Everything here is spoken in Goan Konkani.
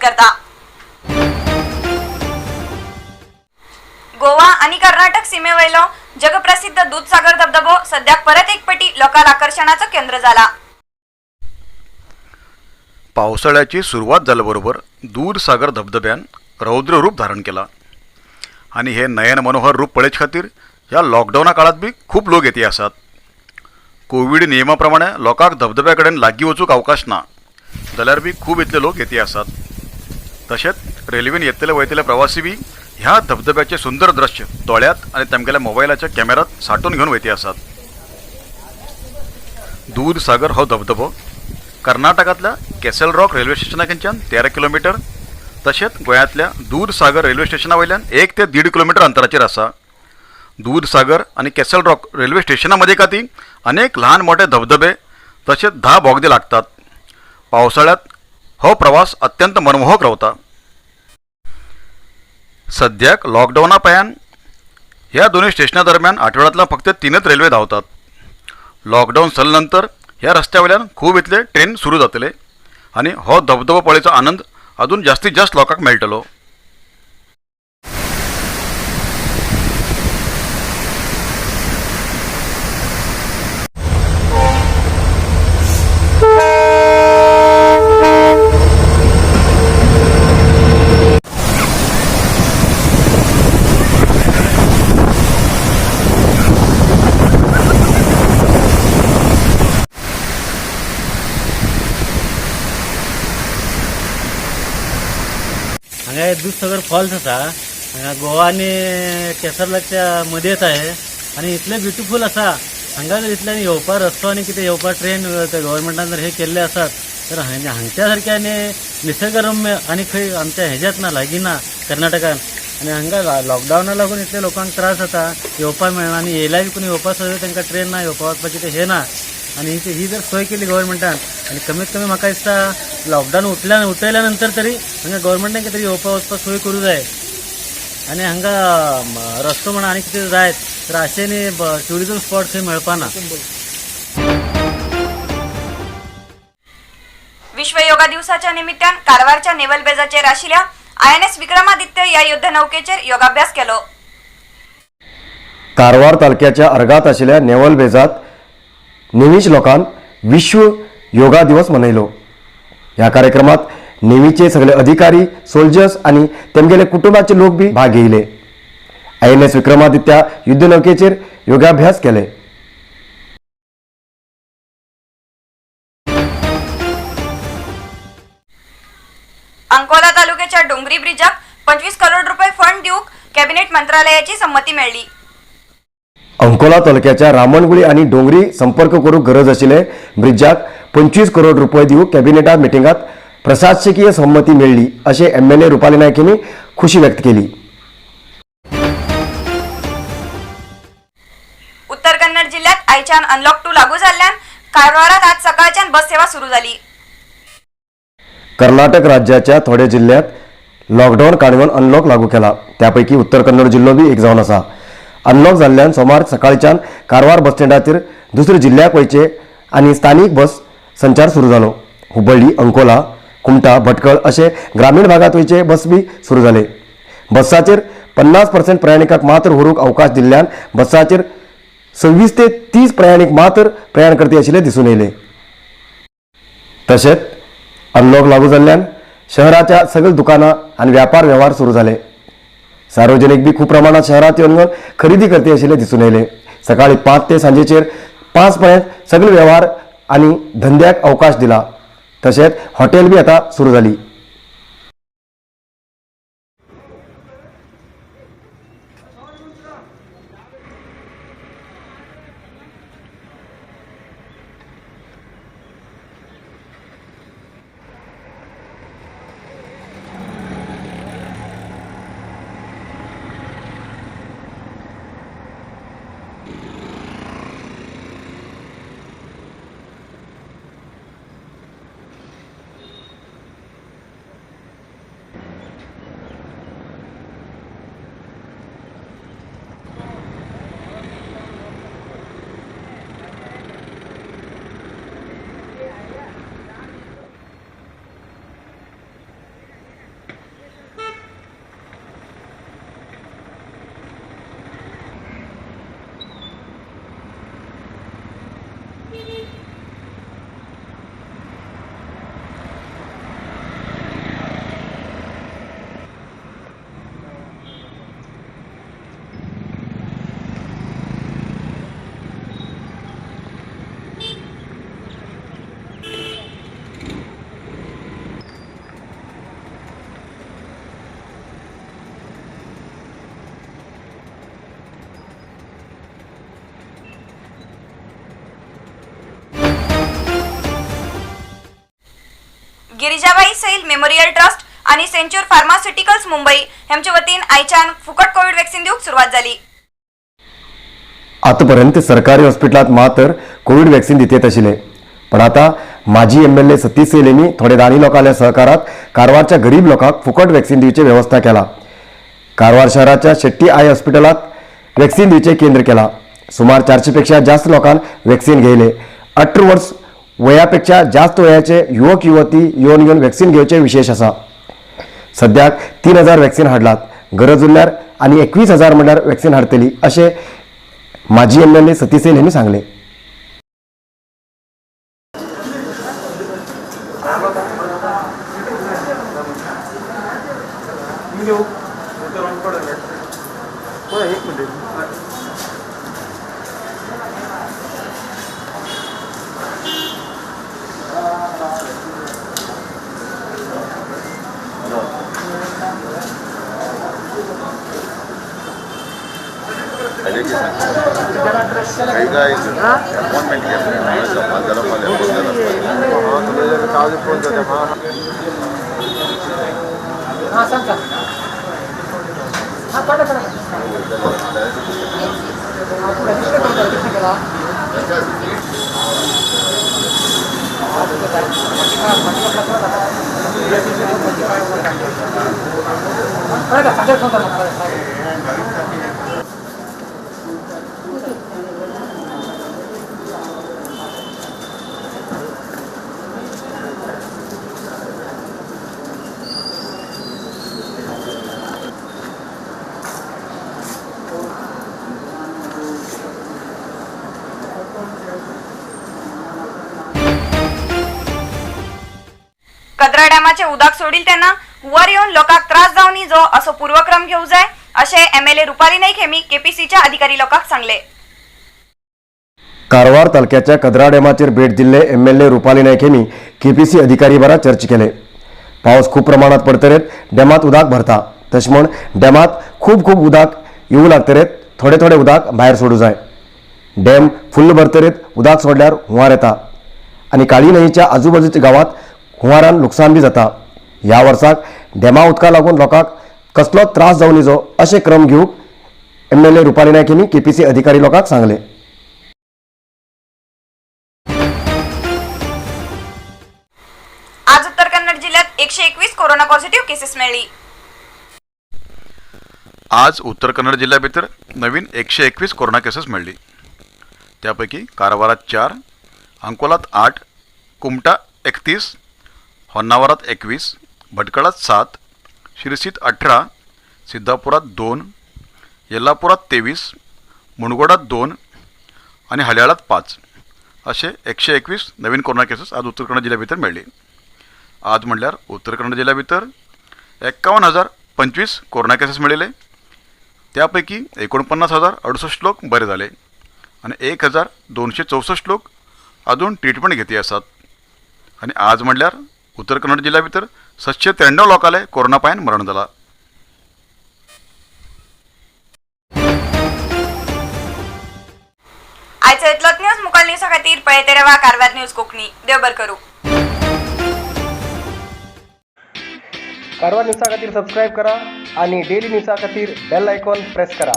करता. गोवा आणि कर्नाटक सीमेवयलो जगप्रसिद्ध दूधसागर धबधबो सध्या परत एक पटी लोकांक आकर्षणाचो केंद्र जाला. पावसाळ्याची सुरवात जाल्याबरोबर दूधसागर धबधब्यान रौद्र रूप धारण केला आनी हे नयन मनोहर रूप पळोवचे खातीर ह्या लॉकडावना काळात बी खूब लोक येती आसात. कोवीड नियमा प्रमाणे लोकांक धबधब्या कडेन लागीं वचूंक अवकाश ना जाल्यार बी खूब इतले लोक येती आसात. तशेंच रेल्वेन येतले वयतले प्रवासी बी ह्या धबधब्याचें सुंदर दृश्य दोळ्यांत आनी तेमगेल्या मोबायलाच्या कॅमेरात साठोवन घेवन वयती आसात. दूधसागर हो धबधबो कर्नाटकांतल्या कॅसल रॉक रेल्वे स्टेशना कडच्यान 13 किलोमिटर तशेंच गोंयांतल्या दूधसागर रेल्वे स्टेशना वयल्यान 1 ते 1.5 किलोमिटर अंतराचेर आसा. दूधसागर आनी कॅसल रॉक रेल्वे स्टेशना मदीं खातीर अनेक ल्हान मोठे धबधबे तशेंच 10 बोगदे लागतात. पावसाळ्यांत हो प्रवास अत्यंत मनमोहक रावता. सद्याक लॉकडावना पायान ह्या दोनूय स्टेशना दरम्यान आठवड्यांतल्यान फक्त 3 रेल्वे धांवतात. लॉकडावन सरले नंतर ह्या रस्त्या वयल्यान खूब इतले ट्रेन सुरू जातले आनी हो धबधबो पळोवचो आनंद अजून जास्तीत जास्त लोकांक मेळटलो. हांगा एक दूधसागर फॉल्स आसा. हांगा गोवा आनी केसरलाच्या मदेंत आहे आनी इतलें ब्युटिफूल आसा. हांगा जर इतल्यान येवपा रस्तो आनी कितें येवपा ट्रेन गव्हर्मेंटान जर हे केल्ले आसात तर हांगच्या सारकें आनी निसर्गरम्य आनी खंय आमच्या हेज्यात ना, लागीं ना कर्नाटकान. आनी हांगा लॉकडावना लागून इतले लोकांक त्रास जाता, येवपा मेळना आनी येयल्यार बी कोणी येवपा सोय तांकां ट्रेन ना, येवपा वचपाची ते हे ना. आनी ही जर सोय केली गव्हर्मेंटान आनी कमीत कमी म्हाका दिसता लॉकडावन उठयल्या नंतर तरी हांगा गव्हर्मेंटान कितें तरी येवपा वचपा सोय करूं जाय. आनी हांगा रस्तो म्हणा आनी कितें जायत तर अशें न्ही ट्युरिजम स्पॉट खंय मेळपा ना. विश्व योगा दिवसाच्या निमित्तान कारवारच्या नेव्हल बेजाचेर आशिल्ल्या INS Vikramaditya ह्या युद्ध नौकेचेर योगाभ्यास केलो. कारवार तालुक्याच्या अर्गात आशिल्ल्या नेव्हल बेजात नेव्हीच लोकान विश्व योगा दिवस मनयलो. ह्या कार्यक्रमात नेव्हीचे सगळे अधिकारी, सोल्जर्स आनी तेमगेले कुटुंबाचे लोक बी भाग घेयले. INS Vikramaditya युद्ध नौकेचेर योगाभ्यास केले. अंकोला तालुक्याच्या डोंगरी ब्रिजाक 25 करोड रुपये फंड दिवंक कॅबिनेट मंत्रालयाची संमती मेळ्ळी. अंकोला तालुक्याच्या रामणगुळी आनी डोंगरी संपर्क करूंक गरज आशिल्ले ब्रिजाक 25 करोड रुपये दिवंक कॅबिनेटा मिटिंगात प्रशासकीय संमती मेळ्ळी अशें MLA Rupali Naik हांणी खुशी व्यक्त केली. उत्तर कन्नड जिल्ह्यात आयच्यान अनलॉक 2 लागू जाल्ल्यान कारवारात आज सकाळच्यान बस सेवा सुरू जाली. कर्नाटक राज्याच्या थोड्या जिल्ह्यात लॉकडावन काडून अनलॉक लागू केला. त्यापैकी उत्तर कन्नड जिल्लो बी एक जावन आसा. अनलॉक जाल्ल्यान सोमार सकाळच्यान कारवार बस स्टँडाचेर दुसऱ्या जिल्ह्याक वयचे आनी स्थानीक बस संचार सुरू जालो. हुबळ्ळी, अंकोला, कुमटा, भटकळ असे ग्रामीण भागात वयचे बस बी सुरू जाले. बसाचेर 50% प्रयाणिकांक मात्र व्हरूंक अवकाश दिल्ल्यान बसाचेर 26 ते 30 प्रयाणीक मात्र प्रयाण करती आशिल्ले दिसून येयले. तशेंच अनलॉक लागू जाल्ल्यान शहराच्या सगळे दुकानां आनी व्यापार व्यवहार सुरू जाले. सार्वजनिक बी खूब प्रमाणात शहरात येवन खरेदी करती आशिल्ले दिसून येयले. सकाळी 5 ते सांजेचेर 5 पर्यंत सगळे व्यवहार आनी धंद्याक अवकाश दिला. तशेंच हॉटेल बी आता सुरू जाली. सैल मेमोरियल ट्रस्ट आणि सेंच्युर फार्मास्युटिकल्स मुंबई हेमचे वतीन आयच्यान फुकट कोविड वॅक्सिन दिवंक सुरवात जाली. आतापर्यंत सरकारी हॉस्पिटलात मात्र कोविड वॅक्सिन दित आशिल्ले, पण आता माजी एमएलए सतीश सैल यांनी थोडे दानी लोकांच्या सहकारात कारवारच्या गरीब लोकांक फुकट वॅक्सिन दिवची व्यवस्था केला. कारवार शहराच्या शेट्टी I हॉस्पिटलात वॅक्सिन दिवचे केंद्र केला. सुमार 400 पेक्षा जास्त लोकांक वॅक्सिन घेयले. 18 वर्स वयापेक्षा जास्त वयाचे युवक युवती येवन येवन वॅक्सिन घेवचे विशेष आसा. सद्याक 3000 वॅक्सिन हाडलात, गरज उरल्यार आनी 21,000 म्हणल्यार वॅक्सिन हाडटली अशें माजी एमएलए सतीश सैल यांनी सांगले. कद्रा डॅमाचे उदक सोडील तेन्ना हुंवार येवन लोकांक त्रास जावं जो असो पूर्वक्रम घेवंक जाय अशें एमएलए रुपाली नाईक हेमी केपीसीच्या अधिकारी लोकांक सांगले. कारवार तालुक्याच्या कदरा डॅमाचेर भेट दिल्ले एमएलए रुपाली नायक यांनी केपीसी अधिकारी बरा चर्चा केले. पावस खूब प्रमाणात पडतरेत डॅमात उदक भरता, तशें म्हण डॅमात खूब खूब उदक येवं लागतरेत थोडे थोडे उदक भायर सोडूं जाय. डॅम फुल्ल भरतरेत उदक सोडल्यार हुंवार येता आनी काळी न्हंयच्या आजूबाजूच्या गांवात हुंवारान लुकसाण बी जाता. ह्या वर्साक डॅमा उदका लागून लोकांक कसलोच त्रास जावं नजो अशे क्रम घेवंक एमएलए रुपाली नायक यांनी केपीसी अधिकारी लोकांक सांगले. आज उत्तर कन्नड जिल्ह्यात 121 कोरोना पॉझिटिव्ह केसेस मेळ्ळी. आज उत्तर कन्नड जिल्ह्या भितर नवीन 121 कोरोना केसेस मेळ्ळी. त्यापैकी कारवारात 4, अंकोलात 8, कुमटा 31, होन्नावरात 21, भटकळात 7, शिरसीत 18, सिद्धापुरात 2, येल्लापुरात 23, मुणगोडात 2 आणि हल्याळात 5 असे 121 नवीन कोरोना केसेस आज उत्तर कन्नड जिल्ह्या भितर मेळ्ळी. आज म्हणल्यार उत्तर कन्नड जिल्ह्या भितर 51,025 कोरोना केसेस मेळिल्ले. त्यापैकी 49,068 लोक बरे झाले आणि 1,264 लोक अजून ट्रिटमेंट घेती आसात. आणि आज म्हणल्यार उत्तर कन्नड जिल्ह्या भितर 793 लोकांले कोरोना पायान मरण जाला. आयचो इतलोच न्यूज. मुखाल न्यूजा खातीर पळयते रावा कारवार न्यूज कोंकणी. देव बरें करूं. कारवार न्यूजा खातीर सबस्क्रायब करा आणि डेली न्यूजा खातीर बेल आयकॉन प्रेस करा.